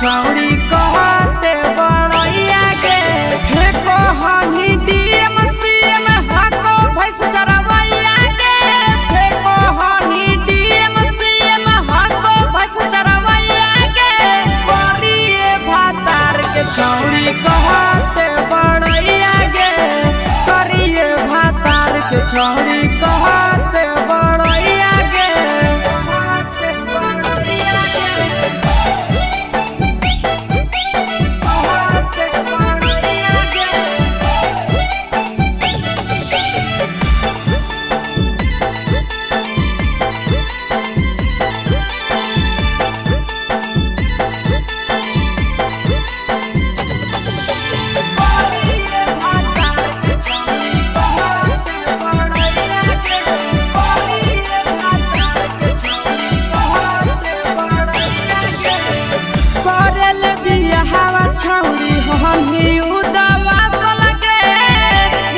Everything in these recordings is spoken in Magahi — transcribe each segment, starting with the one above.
छौड़ी कहते बड़ैया गे। फेको हनी डीएम सीएम हको भैंस चरवैया गे। फेको हनी डीएम सीएम हको भैंस चरवैया गे। करिए भातार के छौड़ी कहते बड़ैया गे। करिए भातार के छौड़ी कहते बड़ैया गे। कहते बड़ैया गे। कहते बड़ैया गे। करल बियाहवा छौड़ी हमही उदावास लगे।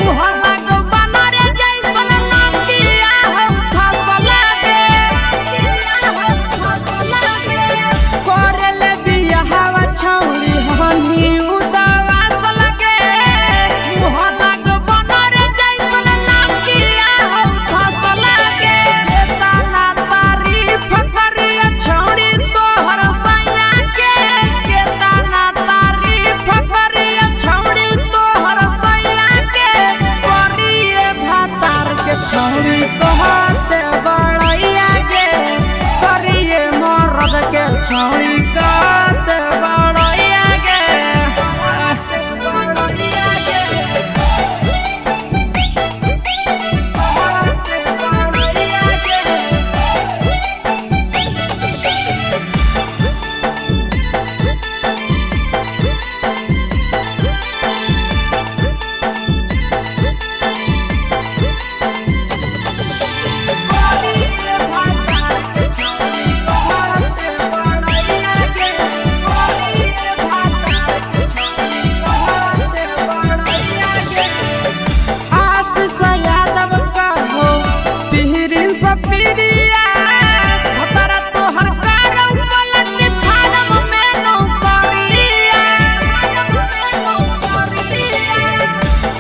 मुँह लागो बनर जैसन नदिया हौ फस लगे। करल बियाहवा छौड़ी हमही उदावास लगे। मुँह लागो बनर जैसन नदिया हौ फस लगे। केतना तारीफ करिया छौड़ी तोहर सैया के। केतना तारीफ करिया छौड़ी तोहर सैया के। करिए भातार के छौड़ी कहते बड़ैया गे। करिए मरद के छौड़ी कहते बड़ैया गे। कहते बड़ैया गे। कहते बड़ैया गे। आशीष यादव का हो पिहरिन सपिरिया। भतरा तोहर कारौ पलट फारम में नौकरिया।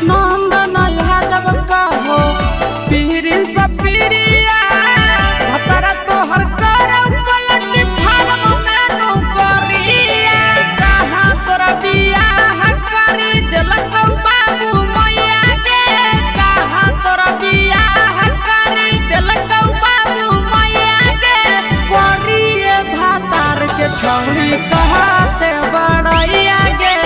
नंदन यादव का हो पिहरिन सपिरिया। भतरा तोहर कारौ पलट फारम में नौकरिया। कहाँ तोरा बियाह करी देलक बाबू मैया गे। कहाँ तोरा बियाह करी देलक बाबू मैया गे। करिए भातार के छौड़ी कहते बड़ैया गे।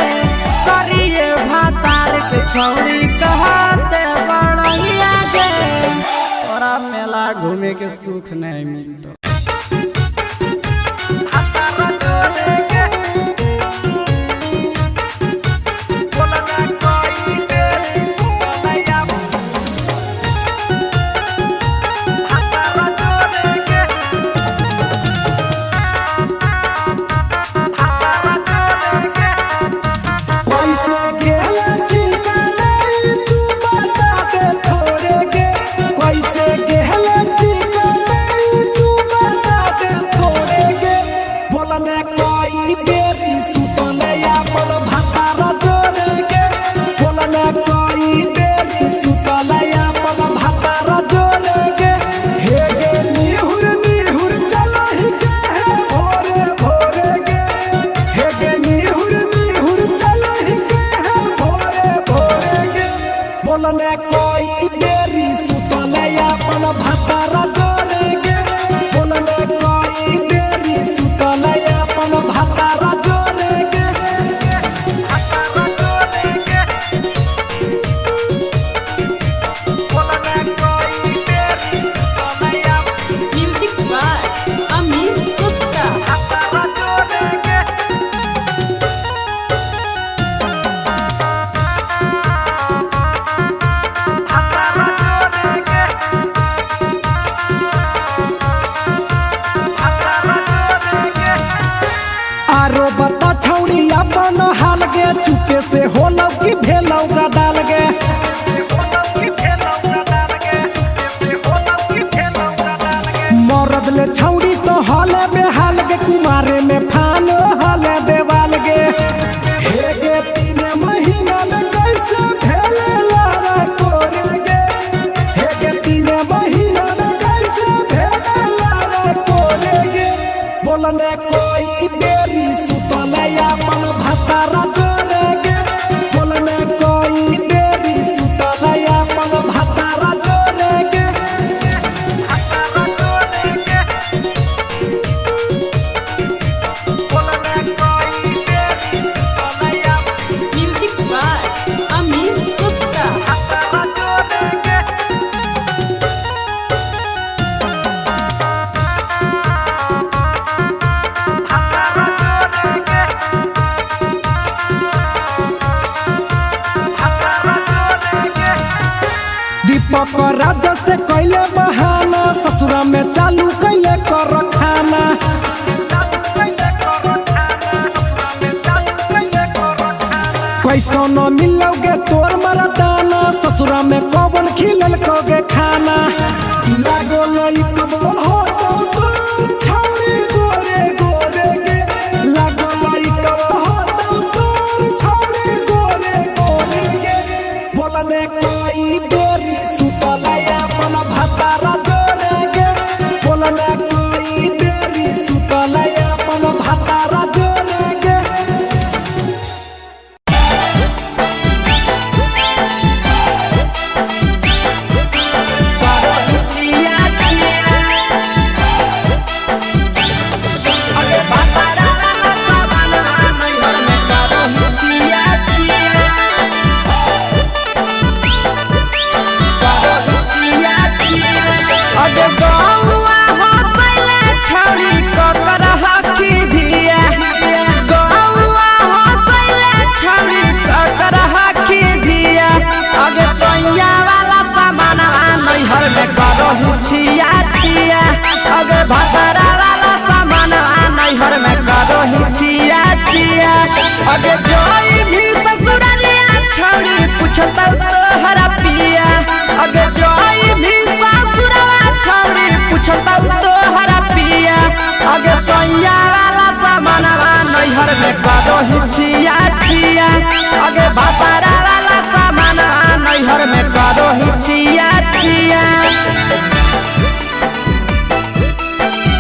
करिए भातार के छौड़ी कहते बड़ैया गे। तोरा मेला घूमे के सुख नहीं मिलतो। कैसे गेला चिकनाई तू बता दे थोड़े गे। कैसे गेला चिकनाई तू बता दे थोड़े गे। बोलने कोई बेरी सुतले अपन भातारा जोड़े गे। बोलने कोई बेरी सुतले अपन भातारा जोड़े गे। हे गे निहुर निहुर चलहि के हे भोरे भोरे गे। हे गे निहुर निहुर चलहि के हे भोरे भोरे गे। बोलने कोई बेरी सुतले अपन भातारा जोड़े गे। बोलने कोई बेरी सुतले अपन भातारा जोड़े गे। भातारा जोड़े गे। बोलने कोई बेरी सुतले अपन म्यूजिक बाय अमित गुप्ता। भातारा जोड़े गे। भातारा जोड़े गे। भातारा जोड़े गे। आरो बता छौड़ी अपन हाल गे। चुपे से होलौ की भेलौ डाल गे। मरद ले छौड़ी तो हले बेहाल गे। कुमारे में फानो हले देवा दीपक राजा से कैले बहाना, ससुरा में चालू कैले कर खाना। कैसो न मिलोगे तोर मरदाना, ससुरा में कौन खिलल कोगे खाना। लागो लइकबो हो तो तोर छौरी गोरे गोरे गे, लागो लइकबो हो तो तोर छौरी गोरे गोरे गे। बोलने कोई बेरी सुतलया अपन भातारा जोरे गे, बोलने कोई बेरी सुतलया अपन भातारा जोरे गे। अगे गौआ हंसैले छौरी ककर हकी धिया, गौआ हंसैले छौरी ककर हकी धिया। अगे सैया वाला सामानवा नैहर में करहु छिया छिया, अगे भतरा वाला सामानवा नैहर में करहु छिया छिया। अगे जोई भी ससुरलिया छौरी पुछतौ तोहरा पिया, अगे जोई भी ससुरवा छौरी पुछतौ तोहरा पिया। अगे सैया वाला सामानवा नैहर में करहु छिया छिया, अगे भतरा वाला सामानवा नैहर में करहु छिया छिया,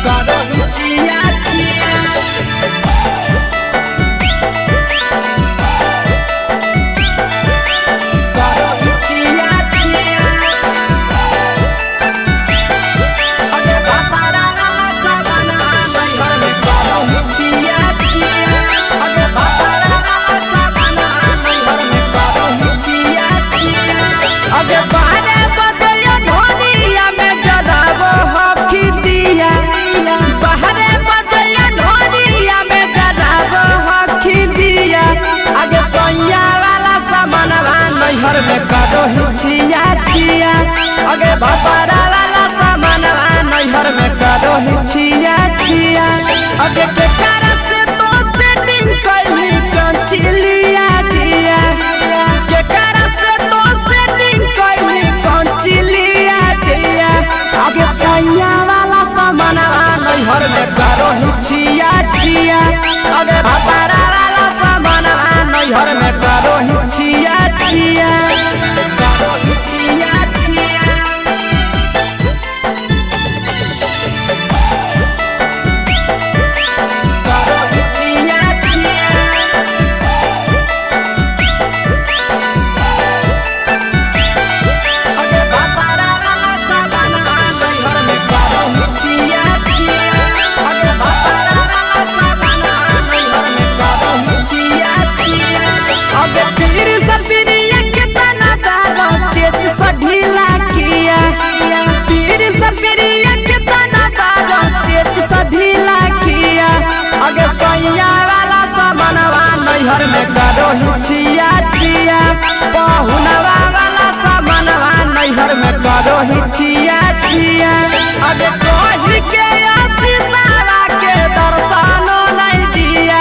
करहु छिया छिया। करहु छिया छिया। अगे भतरा वाला सामानवा नैहर में करहु छिया छिया, अगे भतरा वाला सामानवा नैहर में करहु छिया छिया। अगे बारे बजैया ढोलिया में जराबो हकी दिया, बाहरे बजैया ढोलिया में जराबो हकी दिया। अगे सैया वाला सामानवा नैहर में करहु छिया छिया, अगे भतरा वाला सामानवा नैहर में करहु छिया छिया। अगे केकरा से तो सेटिंग कैली कंचिलिया दिया, केकरा से तो सेटिंग कैली कंचिलिया दिया। अगे सैया वाला सामानवा नैहर में करहु छिया छिया, अगे भतरा वाला सामानवा नैहर में करहु छिया छिया, करहु छिया छिया। करहु छिया छिया। अगे भतरा वाला सामानवा नैहर में करहु छिया छिया, अगे भतरा वाला सामानवा नैहर में करहु छिया छिया। अगे पीर सपिरिया केतना दारो तेज सा ढीला किया, पीर सपिरिया केतना दारो तेज सा ढीला किया। अगे सैया वाला सामानवा नैहर में करहु छिया छिया, पहुनवा वाला सामानवा नैहर में करहु छिया छिया। अगे कही के आशीषवा के दर्शनो नहीं दिया,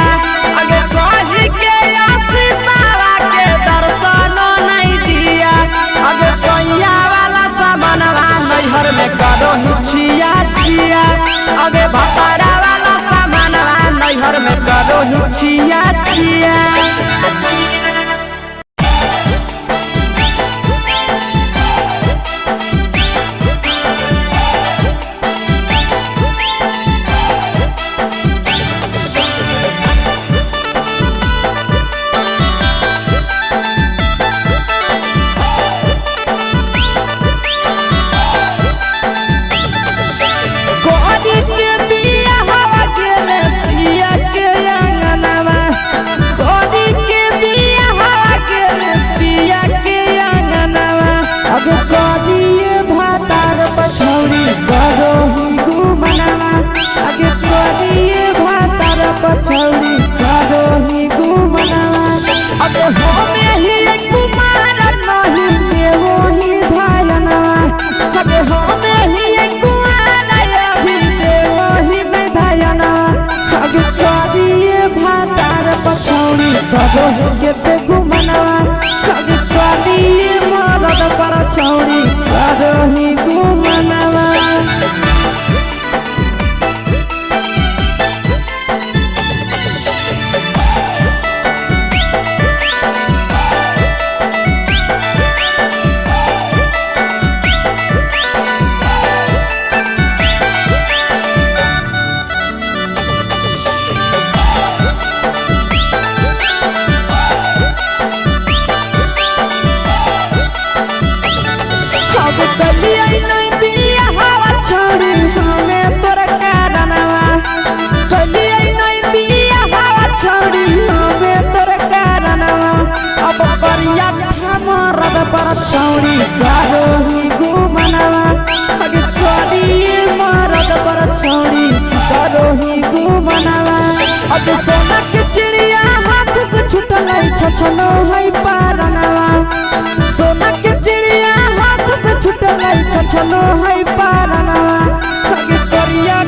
अगे कही के आशीषवा के दर्शनो नहीं दिया। अगे सैया वाला सामानवा नैहर में करहु छिया छिया, अगे भतरा वाला सामानवा नैहर में करहु छिया छिया। कोरी के बिया हवा गेले पिया के अंगनवा, कोरी छौरी करोही गुमनवा। अगे करिए मरद पर छौरी करोही गुमनवा। अगे सोना के चिड़िया हाथ से छुटल छछनो है पारनवा। सोना के चिड़िया हाथ से छुटल छछनो है पारनवा। अगे करिया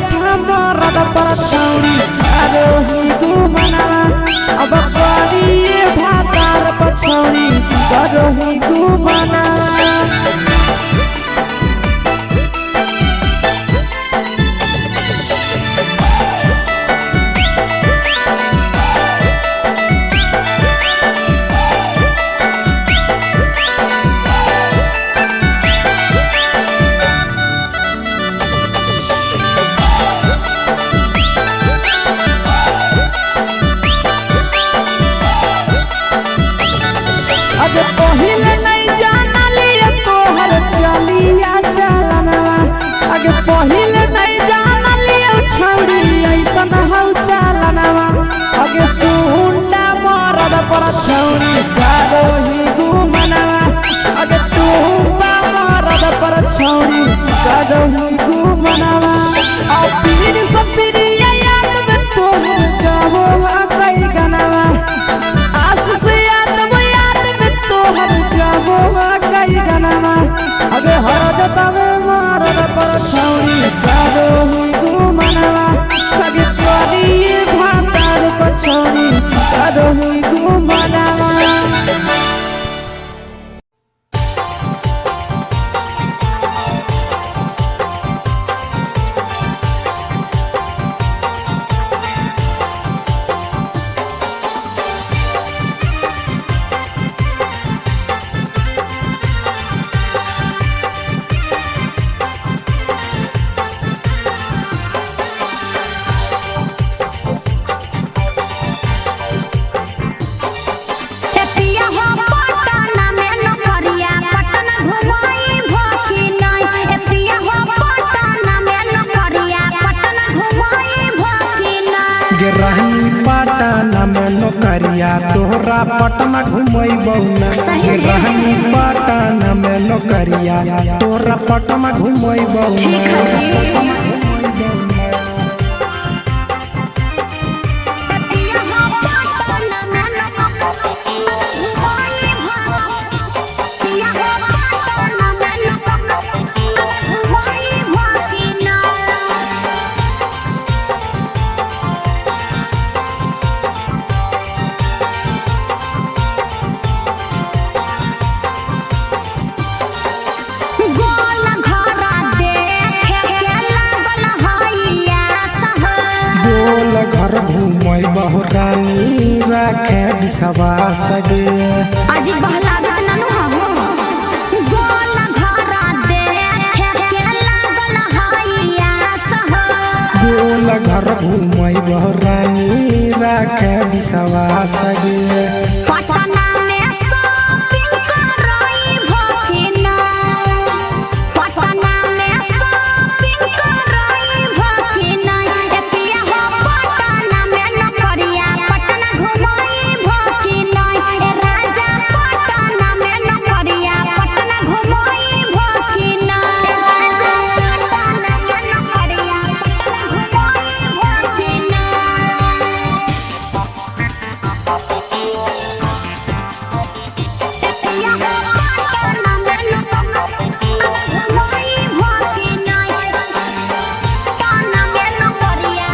मरद पर छौरी करोही गुमनवा। अब करिए भातार पछौरी करोही गुमनवा। अगे पहिले नहीं जानलिए तोहर चलिया चलनवा। अगे पहिले नहीं जानलिए छौरी ऐसन हौ चलनवा। अगे सुंडा मरद पर छौरी करोही गुमनवा। अगे टूबा मरद पर छौरी करोही गुमनवा। आ पीर सपीरिया याद में तोहर गावो कई गनवा। आस से याद में याद में तोहर गावो कई गनवा। अगे हर जतावे मरद पर छौरी करोही गुमनवा। अगे करिए भातार पर छौरी करोही गुमनवा। ए पिया हो पटना में नौकरिया पटना घुमाई भखी नहीं। ए पिया हो पटना में नौकरिया पटना घुमाई भखी नहीं। गे रानी पटना में नौकरिया तोहरा पटना घुमैबौ ना। सही गे में। रानी पटना में नौकरिया तोहरा पटना घुमैबौ ठीक ना। है जी। ए पिया हो पटना में नौकरिया घुमाई भखी। पिया हो पटना में नौकरिया घुमाई भखी नहीं। गोल घरा देखे के लागल हैया सह। गोल घर घुमैबौ रानी राखे विश्वास गे। अजी बहलागत ननु हवो। गोल घरा देखे के लागल हैया सह। गोल घर घुमैबौ रानी राखे विश्वास गे। पटना में शॉपिंग करई भखिना। पटना में शॉपिंग करई भखिना। ए पिया हो पटना में नौकरिया पटना घुमाई भखिना। ए राजा पटना में नौकरिया पटना घुमाई भखिना। ए राजा पटना में नौकरिया पटना घुमाई भखिना। पिया हो पटना में नौकरिया घुमाई भखिना। पटना में नौकरिया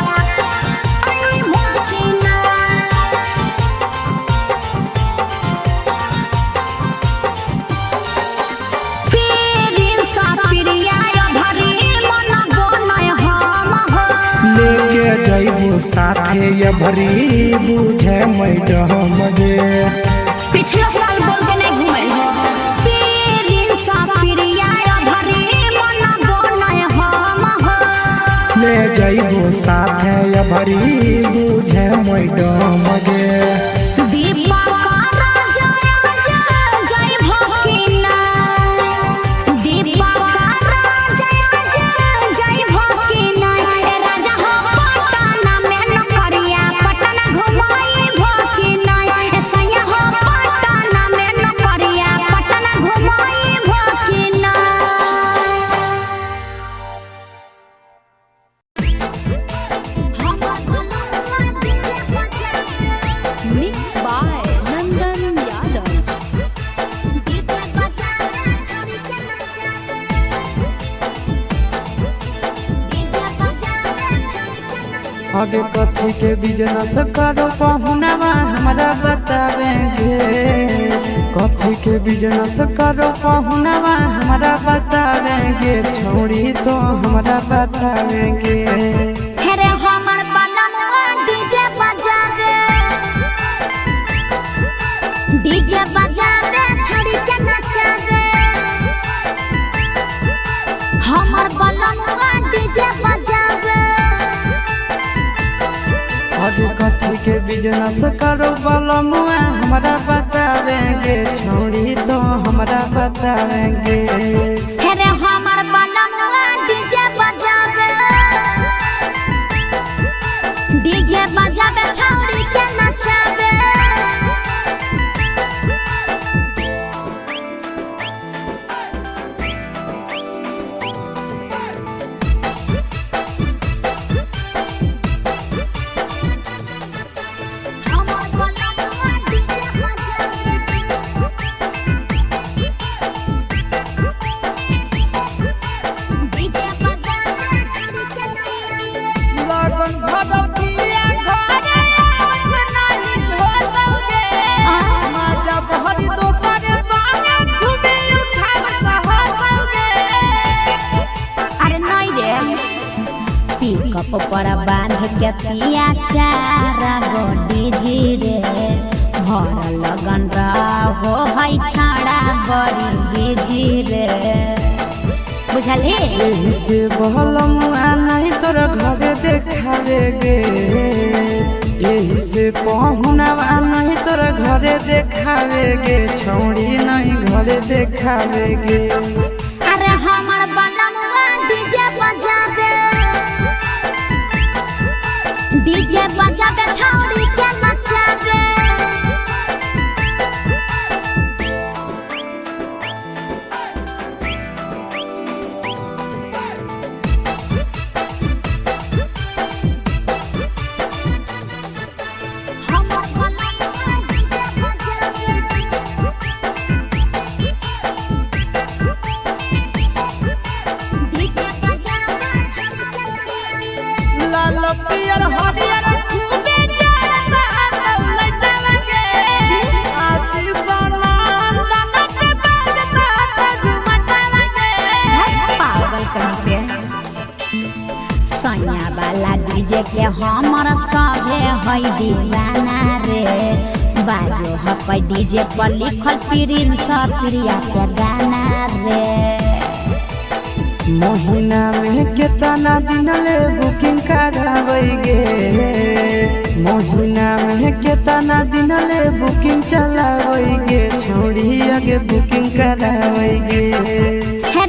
आई भखिना। पीरिन सा प्रिया भरी मन बनय हम हो। लेके जैबो साथे ये भरी बुझे मैडम गे। पिछलो साल बोल के नहीं घुमल हो। पीरिन सा प्रिया भरी मन बनय हम हो। ले जैबो साथे ये भरी बुझे मैडम गे। दीपक राजा जय भकिना। दीपक राजा जय भकिना। ए राजा हो पटना में नौकरिया पटना घुमाई भकिना। ए सैया हो पटना में नौकरिया पटना घुमाई आगे कथी के बिजनेस करो पहुनावा हमरा बतावेंगे। कथी के बिजनेस करो पहुनावा हमरा बतावेंगे, छोड़ी तो हमरा बतावेंगे। हेरे हमर बलमुआ डीजे बजावे, डीजे बजावे छड़ी के नचावे। हमर बलमुआ डीजे बजावे। आगे कथी के बिजनेस करो बलमुआ हमरा बतावेंगे, छोड़ी तो हमरा बतावेंगे। हेरे हमर बलमुआ डीजे बजावे, डीजे बजावे छौड़ी के नचावे। हमर बलमुआ डीजे बजावे, डीजे बजावे छौड़ी के नचावे। लगन भदौतिया घरे आवत नाही होतौगे, माजा बहरी दोसर संगे घूमे उठाव सहतौगे। अरे नहीं रे, पिकअप पर बांध के पिया चार गो डीजे रे, भर लगन रहो है छाड़ा बड़ी बिजी रे, बुझलही। एही से बहलमुआ नहीं तोरा घरे देखावेगे, एही से पहुनावा नहीं तोरा घरे देखावेगे, छौड़ी नहीं घरे देखावेगे। अरे हमर बलमुआ डीजे बजावे, डीजे बजावे छौड़ी के नचावे। हमर बलमुआ डीजे बजावे, डीजे बजावे छौड़ी के नचावे। लाल पियर हरियर खूबे जरता लौलैतावे, आशीष नंदन के बजता झुमटावे। पागल कहीं पे सैया वाला डीजे के हमर सभे है दीवाना रे, बाजो हपै डीजे पर लिखल प्रिंस प्रिया के गाना रे। महीना में केतना दिन ले बुकिंग करावेगे, महीना में केतना दिन ले बुकिंग चलावेगे, छोड़ी आगे बुकिंग करावेगे। हे